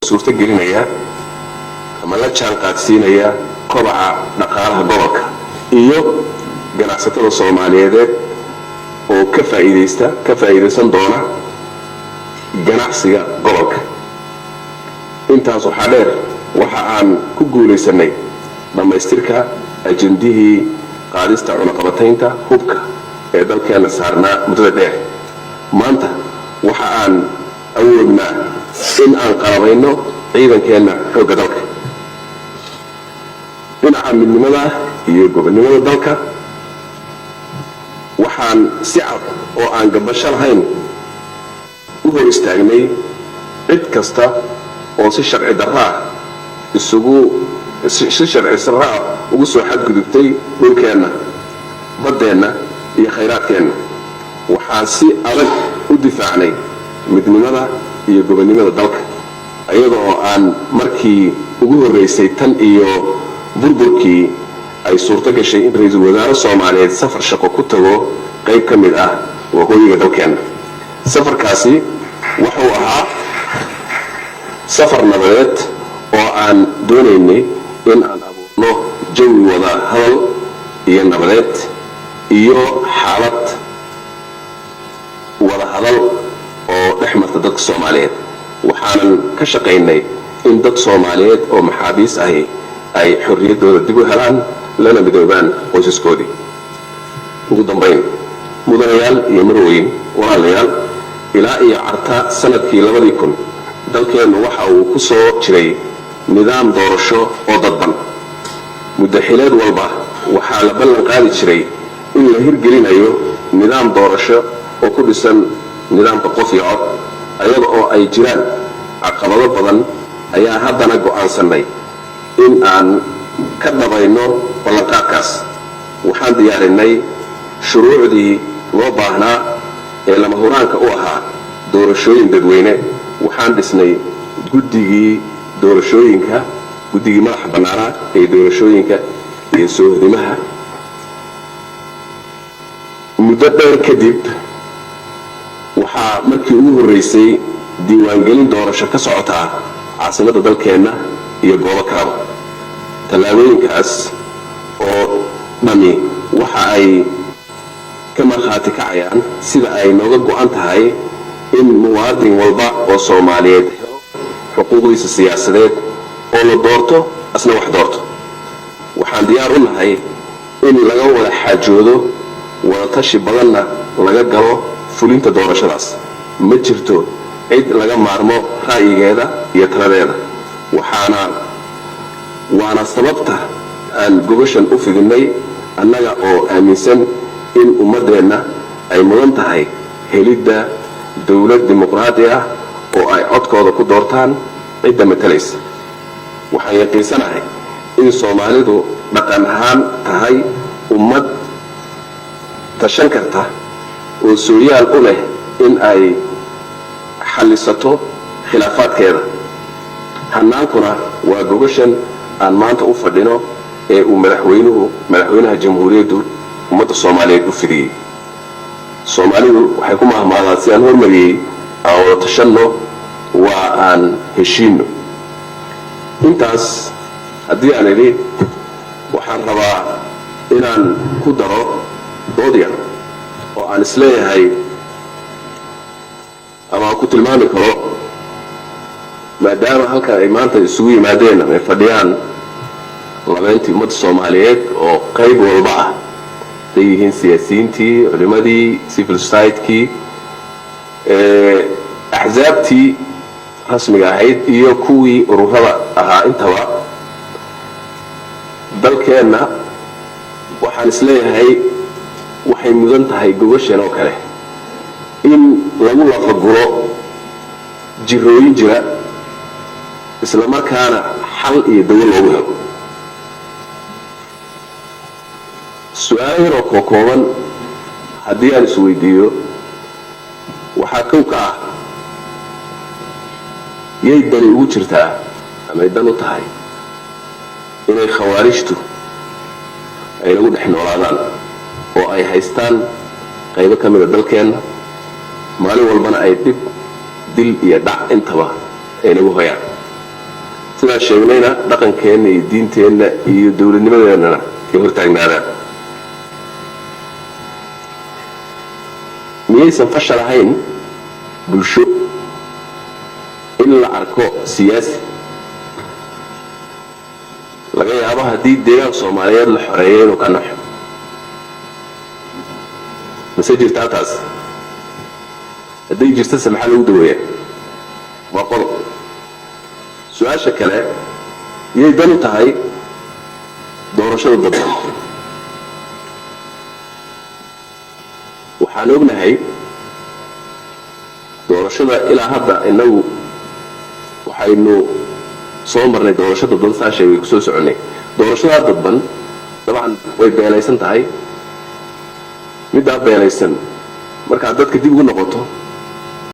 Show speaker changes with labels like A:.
A: Suurto gelinaya ama la jaan qaadsiinaya kobaca dhaqaalaha gobolka iyo ganacsatada Soomaaliyeedeed oo ka faa'iidaysta, ka faa'iidaysan doona ganacsiga gobolka. Intaas waxaa dheer, waxa aan ku guulaysanay dhammaystirka ajendihii qaadista cunaqabataynta hubka ee dalkeena saarnaa muddada dheer. Maanta waxa aan awoodnaa in aan qalabayno ciidankeenna xoogga dalka. Dhinaca midnimada iyo gobonnimada dalka, waxaan si cad oo aan gabasho lahayn u hor istaagnay cid kasta oo si sharci darraa isugu si sharci darraa ugu soo xadgudubtay dhulkeenna, baddeenna iyo khayraadkeenna. Waxaan si adag u difaacnay midnimada iyo gobonnimada dalka, iyada oo aan markii ugu horreysay tan iyo burburkii ay suurto gashay in ra-iisul wasaare Soomaaliyeed safar shaqo ku tago qayb ka mid ah waqooyiga dalkeenna. Safarkaasi wuxuu ahaa safar nabadeed oo aan doonaynay in aan abuurno jawi wada hadal iyo nabadeed iyo xaalad wada hadal oo dhex marta dadka Soomaaliyeed. Waxaanan ka shaqaynay in dad Soomaaliyeed oo maxaabiis ahi ay xorriyaddooda dib u helaan, lana midoobaan qoysaskoodii. Ugu dambayn, mudanayaal iyo marweyn, walaalayaal, ilaa iyo Carta sanadkii 2000, dalkeennu waxa uu ku soo jiray nidaam doorasho oo dadban. Muddaxileed walba waxaa la ballan qaadi jiray in la hirgelinayo nidaam doorasho oo ku dhisan nidaamka qof iyo cod. Ayada oo ay jiraan caqabado badan ayaa haddana go'aansannay in aan ka dhabayno ballanqaadkaas. Waxaan diyaarinay shuruucdii loo baahnaa ee lama huraanka u ahaa doorashooyin dadweyne. Waxaan dhisnay guddigii doorashooyinka, guddigii madaxa bannaanaa ee doorashooyinka iyo soohdimaha. Muddo dheer kadib, waxaa markii ugu horreysay diiwaangelin doorasho ka socotaa caasimadda dalkeenna iyo goobo kalaba. Tallaabooyinkaas oo dhammi waxa ay ka markhaati kacayaan sida ay nooga go'an tahay in muwaadin walba oo Soomaaliyeed helo xuquuqdiisa siyaasadeed oo la doorto, asna wax doorto. Waxaan diyaar u nahay in laga wada xaajoodo, wadatashi badanna laga galo fulinta doorashadaas. Ma jirto cid laga maarmo ra'yigeeda iyo taladeeda, waxaana waana sababta aan gogoshan u fidinay, annaga oo aaminsan in ummaddeenna ay mudan tahay helidda dowlad dimuqraadi ah oo ay codkooda ku doortaan cidda matalaysa. Waxaan yaqiinsanahay in Soomaalidu dhaqan ahaan tahay ummad tashan karta oo sooyaal u leh in ay xallisato khilaafaadkeeda. Hannaankuna waa gogoshan aan maanta u fadhino ee uu madaxweynuhu, madaxweynaha jamhuuriyaddu, ummadda Soomaaliyeed u fidiyey. Soomaalidu waxay ku mahmaadaan, si aan hormariyey, aan wada tashanno, waa aan heshiinno. Intaas haddii aan idhi, waxaan rabaa inaan ku daro dood yar oo aan isleeyahay ama aan ku tilmaami karo, maadaama halkan ay maanta isugu yimaadeen ama ay fadhiyaan labeentii ummadda Soomaaliyeed oo qayb walba ah, haday yihiin siyaasiyiintii, culimadii, civil society-kii, axsaabtii rasmiga ahayd iyo kuwii ururada ahaa intaba. Dalkeenna waxaan isleeyahay waxay mudan tahay gogoshan oo kale in lagu lafaguro jirooyin jira, isla markaana xal iyo dawo loogu helo. Su-aalo yaroo kookooban haddii aan isweydiiyo, waxaa kow ka ah: yay dani ugu jirtaa amay dan u tahay inay khawaarijtu ay nagu dhex noolaadaan oo ay haystaan qaybo ka mida dalkeenna, maalin walbana ay dhib, dil iyo dhac intaba ay nagu hoyaan? Sidaan sheegnayna, dhaqankeenna iyo diinteenna iyo dowladnimadeennana ay hortaagnaadaan. Miyaysan fashal ahayn bulsho in la arko siyaasi laga yaabo haddii deegaan Soomaaliyeed la xoreeyo inuu ka naxo? Mase jirtaa taas? Hadday jirtase, maxaa lagu daweeyaa? Waa qodob. Su-aasha kale, yay dan u tahay doorashada dadban? Waxaan ognahay doorashada ilaa hadda innagu waxaynu soo marnay doorasho dadban, saan sheegay, kusoo soconnay doorashadaa dadban. Dabcan way beelaysan tahay. Middaa beelaysan markaad dadka dib ugu noqoto